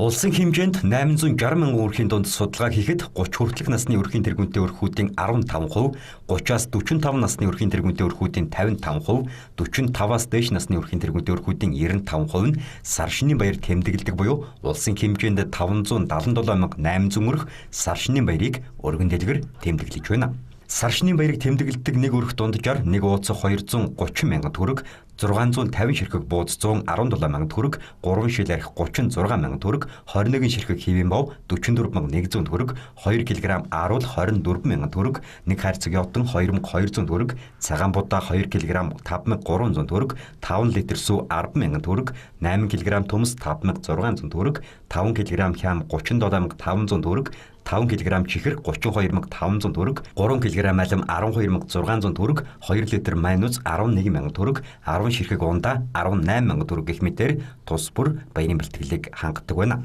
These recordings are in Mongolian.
Улсын хэмжээнд 860 мянган өрхийн дунд судалгаа хийхэд 30 хүртэлх насны өрхийн тэргүүнтэй өрхүүдийн 15%, 30-аас 45 насны өрхийн тэргүүнтэй өрхүүдийн 55%, 45-аас дээш насны өрхийн тэргүүнтэй өрхүүдийн 95% нь сар шинийн баяр тэмдэглэдэг буюу улсын хэмжээнд 577 800 өрх сар шинийн баярыг өргөн дэлгэр тэмдэглэж байна. Сар шинийн баярыг тэмдэглэдэг нэг өрх дунджаар нэг ууц 230 мянган төгрөг, 650 ширхэг бууз 117 мянган төгрөг, 3 шил арх 36 мянган төгрөг, 21 ширхэг хэвийн бов 44 100 төгрөг, 2 кг ааруул 24 мянган төгрөг, нэг хайрцаг ёдон 2200 төгрөг, цагаан будаа 2 кг 5300 төгрөг, 5 литр сүү 10 мянган төгрөг, 8 кг төмс 5600 төгрөг, 5 кг хям 37500 төгрөг, 5 кг чихэр 32500 төгрөг, 3 кг алим 12600 төгрөг, 2 литр майнус 11 мянган төгрөг, 10 ширхэг ундаа 18 мянган төгрөг гэх мэтээр тус бүр баярын бэлтгэлийг хангадаг байна.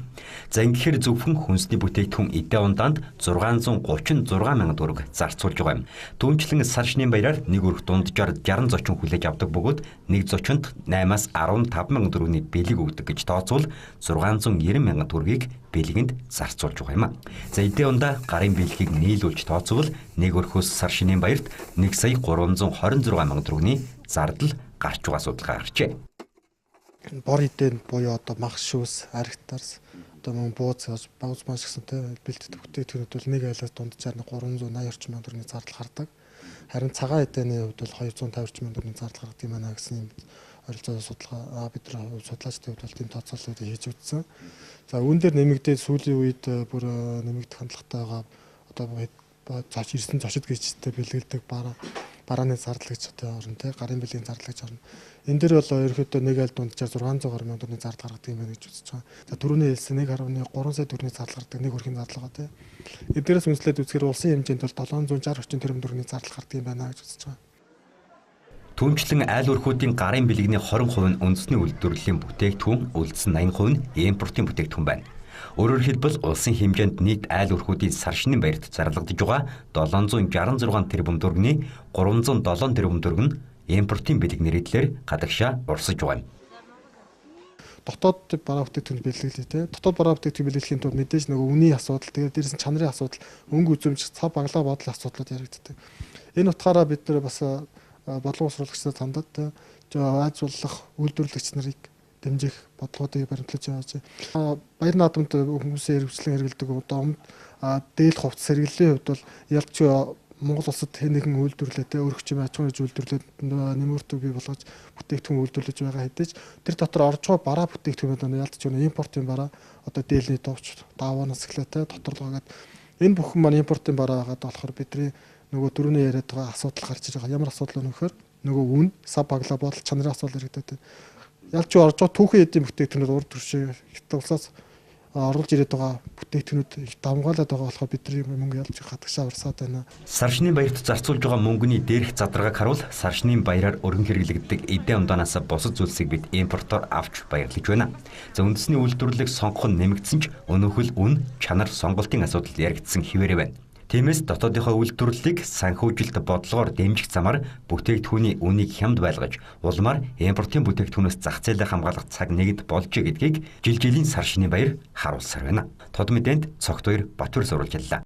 За ингэхээр зөвхөн хүнсний бүтээгдэхүүн эдээ ундаанд 636 мянган төгрөг зарцуулж байгаа юм. Түүнчлэн сар шинийн баяраар нэг өрх дунджаар 60 зочин хүлээж авдаг бөгөөд нэг зочинд 8-аас 15 мянган төгрөгийн бэлэг өгдөг гэж тооцвол 690 мянган төгрөгийг бэлгэнд зарцуулж байгаа юм. За эдээ ундаа гарын бэлгийг нийлүүлж тооцвол нэг өрхөөс сар шинийн баярт 1 сая 326 мянган төгрөгийн зардал гарч байгаа судалгаа гарчээ. Бор эдээ буюу одоо мах шүүс, архитарс, одоо мөн бууз, бауз маш гэсэн тэ бэлтгэх бүтээгдэхүүнүүд бол нэг айлаас дунджаар 380 орчим мянган төгрөгийн зардал гардаг. Харин цагаан эдээний хувьд бол 250 орчим мянган төгрөгийн зардал гардаг юм байна гэсэн юм ойролцоогоо судалгаа бид нар судлаачдын хувьд бол тийм тооцоололтыг хийж үзсэн. За үүн дээр нэмэгдээд сүүлийн үед бүр нэмэгдэх хандлагатай байгаа одоо зоч ирсэн зочид гэжтэй бэлгэлдэг барааны зардал гэж одоо орно те гарын бэлгийн зардал гэж орно. Энэ дээр бол ерөнхийдөө нэг айл дунджаар 600 гаруй мянган төгрөгийн зардал гаргадаг юм байна гэж үзэж байгаа. За түрүүний хэлсэн 1.3 сая төгрөгийн зардал гаргадаг нэг өрхийн зардал байгаа те. Эдгээрээс үнслээд үзэхээр улсын хэмжээнд бол 760 орчим тэрбум төгрөгийн зардал гаргадаг юм байна гэж үзэж байгаа. Түүнчлэн айл өрхүүдийн гарын бэлгэний 20% нь үндэсний үйлдвэрлэлийн бүтээгдэхүүн, үлдсэн 80% нь импортын бүтээгдэхүүн байна. Өөрөөр хэлбэл улсын хэмжээнд нийт айл өрхүүдийн сар шинийн баярт зарлагдаж байгаа 766 тэрбум төгрөгийн 307 тэрбум төгрөг нь импортын бэлэг нэрийдлэр гадагшаа урсаж байгаа юм. Дотоод бараа бүтээгдэхүүн бэлгэлээ те. Дотоод бараа бүтээгдэхүүн бэлгэлэхийн тулд мэдээж нөгөө үнийн асуудал, тэгээд дээрээс нь чанарын асуудал, өнгө үзэмж, цав баглаа бодол асуудлууд яригддаг. Энэ утгаараа бид нар бас бодлого боловсруулагчдад хандаад аж уулах үйлдвэрлэгч нарыг дэмжих бодлогоодыг баримтлаж явж байна. Баяр наадамд хүмүүсийн хэрэгжлэн хэрэглэдэг одоо дээл хувцас хэрэглэлийн хувьд бол ялч Монгол улсад хэн нэгэн үйлдвэрлэдэг өргөч юм аж ахуйн үйлдвэрлээд нэмэртүү бий болгож бүтээгдэхүүн үйлдвэрлэж байгаа хэдий ч тэр дотор орж байгаа бараа бүтээгдэхүүнүүд ялч ч импортын бараа одоо дээлний товч дааваанаас эхлээд доторлогоо гээд энэ бүхэн маань импортын бараа байгаад болохоор бидний нөгөө дөрөвний яриад байгаа асуудал гарч ирж байгаа. Ямар асуудал вэ гэхээр нөгөө үн, сав баглаа бодол чанарын асуудал яригдаад байна. Ялч орж байгаа түүхэн эдийн бүтээгдэхүүнүүд урд төршөө хятад улсаас оруулж ирээд байгаа бүтээгдэхүүнүүд их давмгаалаад байгаа болохоор бидний мөнгө ялж хадагшаа урсаад байна. Сар шинийн баярт зарцуулж байгаа мөнгөний дээрх задаргааг харуул сар шинийн баяраар өргөн хэрэглэгддэг эдээ ундаанаас бусад зүйлсийг бид импортоор авч баярлаж байна. За үндэсний үйлдвэрлэлийг сонгох нь нэмэгдсэн ч өнөөхөл үн, чанар сонголтын асуудал яригдсан хэвээрээ байна. Тиймээс дотоодынхоо үйлдвэрлэлийг санхүүжилт бодлогоор дэмжих замаар бүтээгдэхүүний үнийг хямд байлгаж, улмаар импортын бүтээгдэхүүнээс зах зээлээ хамгаалах цаг нэгд болжээ гэдгийг жил жилийн сар шинийн баяр харуулсаар байна. Тод мэдээнд Цогт хоёр Батүр сурвалжлаа.